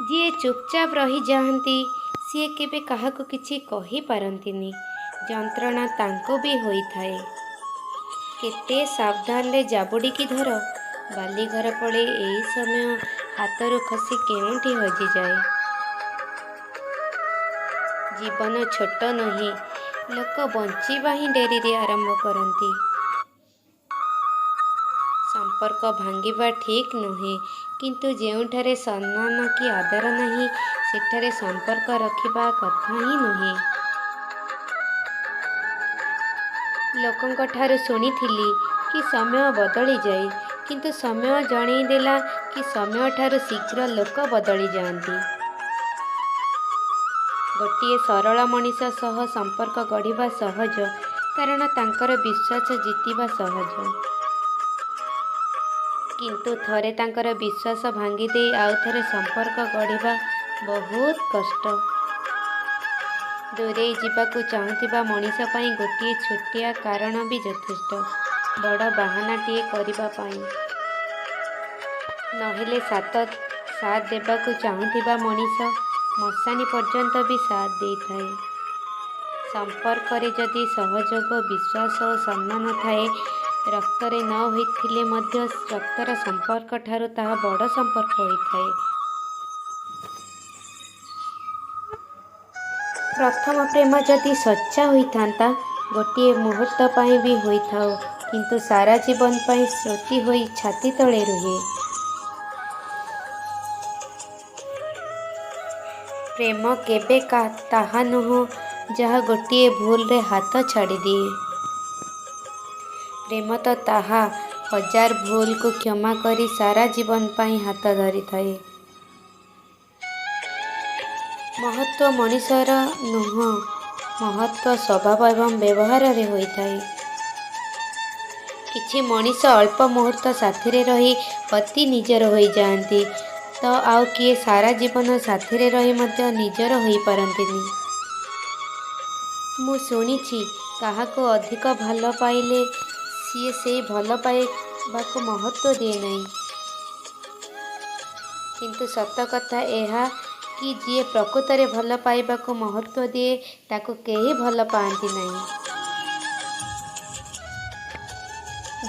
ଯିଏ ଚୁପଚାପ ରହିଯାଆନ୍ତି, ସିଏ କେବେ କାହାକୁ କିଛି କହିପାରନ୍ତିନି। ଯନ୍ତ୍ରଣା ତାଙ୍କୁ ବି ହୋଇଥାଏ। କେତେ ସାବଧାନରେ ଜାବୁଡ଼ିକି ଧର, ବାଲିଘର ପଡ଼େ ଏଇ ସମୟ ହାତରୁ ଖସି କେଉଁଠି ହଜିଯାଏ। ଜୀବନ ଛୋଟ ନୁହେଁ, ଲୋକ ବଞ୍ଚିବା ହିଁ ଡେରିରେ ଆରମ୍ଭ କରନ୍ତି। ସମ୍ପର୍କ ଭାଙ୍ଗିବା ଠିକ୍ ନୁହେଁ, କିନ୍ତୁ ଯେଉଁଠାରେ ସମ୍ମାନ କି ଆଦର ନାହିଁ, ସେଠାରେ ସମ୍ପର୍କ ରଖିବା କଥା ହିଁ ନୁହେଁ। ଲୋକଙ୍କଠାରୁ ଶୁଣିଥିଲି କି ସମୟ ବଦଳିଯାଏ, କିନ୍ତୁ ସମୟ ଜଣେଇଦେଲା କି ସମୟଠାରୁ ଶୀଘ୍ର ଲୋକ ବଦଳିଯାଆନ୍ତି। ଗୋଟିଏ ସରଳ ମଣିଷ ସହ ସମ୍ପର୍କ ଗଢ଼ିବା ସହଜ, କାରଣ ତାଙ୍କର ବିଶ୍ୱାସ ଜିତିବା ସହଜ। କିନ୍ତୁ ଥରେ ତାଙ୍କର ବିଶ୍ୱାସ ଭାଙ୍ଗିଦେଇ ଆଉଥରେ ସମ୍ପର୍କ ଗଢ଼ିବା ବହୁତ କଷ୍ଟ। ଦୂରେଇ ଯିବାକୁ ଚାହୁଁଥିବା ମଣିଷ ପାଇଁ ଗୋଟିଏ ଛୋଟିଆ କାରଣ ବି ଯଥେଷ୍ଟ, ବଡ଼ ବାହାନାଟିଏ କରିବା ପାଇଁ। ନହେଲେ ସାଥ୍ ଦେବାକୁ ଚାହୁଁଥିବା ମଣିଷ ମଶାଣି ପର୍ଯ୍ୟନ୍ତ ବି ସାଥ୍ ଦେଇଥାଏ। ସମ୍ପର୍କରେ ଯଦି ସହଯୋଗ, ବିଶ୍ୱାସ ଓ ସମ୍ମାନ ଥାଏ, ରକ୍ତରେ ନ ହୋଇଥିଲେ ମଧ୍ୟ ରକ୍ତର ସମ୍ପର୍କଠାରୁ ତାହା ବଡ଼ ସମ୍ପର୍କ ହୋଇଥାଏ। ପ୍ରଥମ ପ୍ରେମ ଯଦି ସଚ୍ଚା ହୋଇଥାନ୍ତା, ଗୋଟିଏ ମୁହୂର୍ତ୍ତ ପାଇଁ ବି ହୋଇଥାଉ, କିନ୍ତୁ ସାରା ଜୀବନ ପାଇଁ ସ୍ମୃତି ହୋଇ ଛାତି ତଳେ ରୁହେ। ପ୍ରେମ କେବେ ତାହା ନୁହେଁ ଯାହା ଗୋଟିଏ ଭୁଲରେ ହାତ ଛାଡ଼ିଦିଏ। ପ୍ରେମ ତ ତାହା, ହଜାର ଭୁଲକୁ କ୍ଷମା କରି ସାରା ଜୀବନ ପାଇଁ ହାତ ଧରିଥାଏ। ମହତ୍ତ୍ୱ ମଣିଷର ନୁହେଁ, ମହତ୍ତ୍ୱ ସ୍ୱଭାବ ଏବଂ ବ୍ୟବହାରରେ ହୋଇଥାଏ। କିଛି ମଣିଷ ଅଳ୍ପ ମୁହୂର୍ତ୍ତ ସାଥିରେ ରହି ଅତି ନିଜର ହୋଇଯାଆନ୍ତି ତ ଆଉ କିଏ ସାରା ଜୀବନ ସାଥିରେ ରହି ମଧ୍ୟ ନିଜର ହୋଇପାରନ୍ତିନି। ମୁଁ ଶୁଣିଛି, କାହାକୁ ଅଧିକ ଭଲ ପାଇଲେ ସିଏ ସେଇ ଭଲ ପାଇବାକୁ ମହତ୍ତ୍ୱ ଦିଏ ନାହିଁ। କିନ୍ତୁ ସତ କଥା ଏହା କି ଯିଏ ପ୍ରକୃତରେ ଭଲ ପାଇବାକୁ ମହତ୍ତ୍ୱ ଦିଏ, ତାକୁ କେହି ଭଲ ପାଆନ୍ତି ନାହିଁ।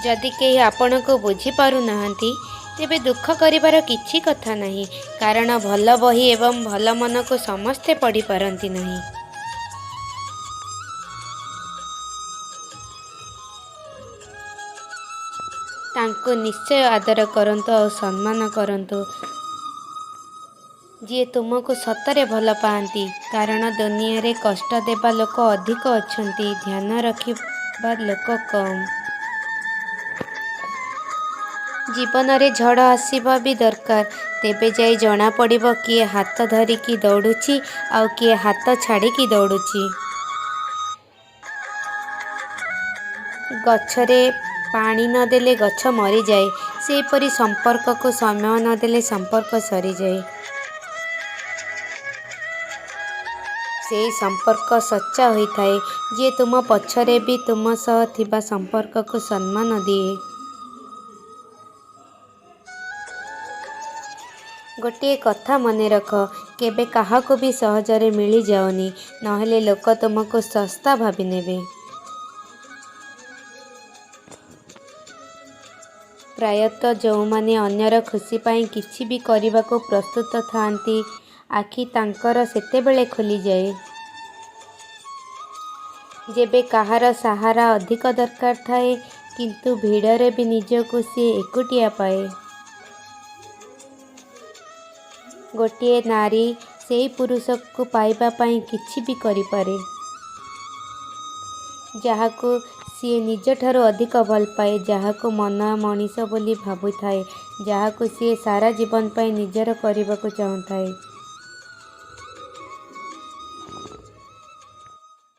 ଯଦି କେହି ଆପଣଙ୍କୁ ବୁଝିପାରୁନାହାନ୍ତି, ତେବେ ଦୁଃଖ କରିବାର କିଛି କଥା ନାହିଁ, କାରଣ ଭଲ ବହି ଏବଂ ଭଲ ମନକୁ ସମସ୍ତେ ପଢ଼ିପାରନ୍ତି ନାହିଁ। ତାଙ୍କୁ ନିଶ୍ଚୟ ଆଦର କରନ୍ତୁ ଆଉ ସମ୍ମାନ କରନ୍ତୁ, ଯିଏ ତୁମକୁ ସତରେ ଭଲ ପାଆନ୍ତି। କାରଣ ଦୁନିଆରେ କଷ୍ଟ ଦେବା ଲୋକ ଅଧିକ ଅଛନ୍ତି, ଧ୍ୟାନ ରଖିବା ଲୋକ କମ୍। ଜୀବନରେ ଝଡ଼ ଆସିବା ବି ଦରକାର, ତେବେ ଯାଇ ଜଣାପଡ଼ିବ କିଏ ହାତ ଧରିକି ଦୌଡ଼ୁଛି ଆଉ କିଏ ହାତ ଛାଡ଼ିକି ଦୌଡ଼ୁଛି। ଗଛରେ ପାଣି ନ ଦେଲେ ଗଛ ମରିଯାଏ, ସେହିପରି ସମ୍ପର୍କକୁ ସମୟ ନ ଦେଲେ ସମ୍ପର୍କ ସରିଯାଏ। ସେଇ ସମ୍ପର୍କ ସଚ୍ଚା ହୋଇଥାଏ, ଯିଏ ତୁମ ପଛରେ ବି ତୁମ ସହ ଥିବା ସମ୍ପର୍କକୁ ସମ୍ମାନ ଦିଏ। ଗୋଟିଏ କଥା ମନେରଖ, କେବେ କାହାକୁ ବି ସହଜରେ ମିଳିଯାଅନି, ନହେଲେ ଲୋକ ତୁମକୁ ଶସ୍ତା ଭାବିନେବେ। ପ୍ରାୟତଃ ଯେଉଁମାନେ ଅନ୍ୟର ଖୁସି ପାଇଁ କିଛି ବି କରିବାକୁ ପ୍ରସ୍ତୁତ ଥାଆନ୍ତି, ଆଖି ତାଙ୍କର ସେତେବେଳେ ଖୋଲିଯାଏ, ଯେବେ କାହାର ସାହାରା ଅଧିକ ଦରକାର ଥାଏ, କିନ୍ତୁ ଭିଡ଼ରେ ବି ନିଜକୁ ସିଏ ଏକୁଟିଆ ପାଏ। ଗୋଟିଏ ନାରୀ ସେଇ ପୁରୁଷକୁ ପାଇବା ପାଇଁ କିଛି ବି କରିପାରେ, ଯାହାକୁ ସିଏ ନିଜଠାରୁ ଅଧିକ ଭଲପାଏ, ଯାହାକୁ ମନ ମଣିଷ ବୋଲି ଭାବୁଥାଏ, ଯାହାକୁ ସିଏ ସାରା ଜୀବନ ପାଇଁ ନିଜର କରିବାକୁ ଚାହୁଁଥାଏ।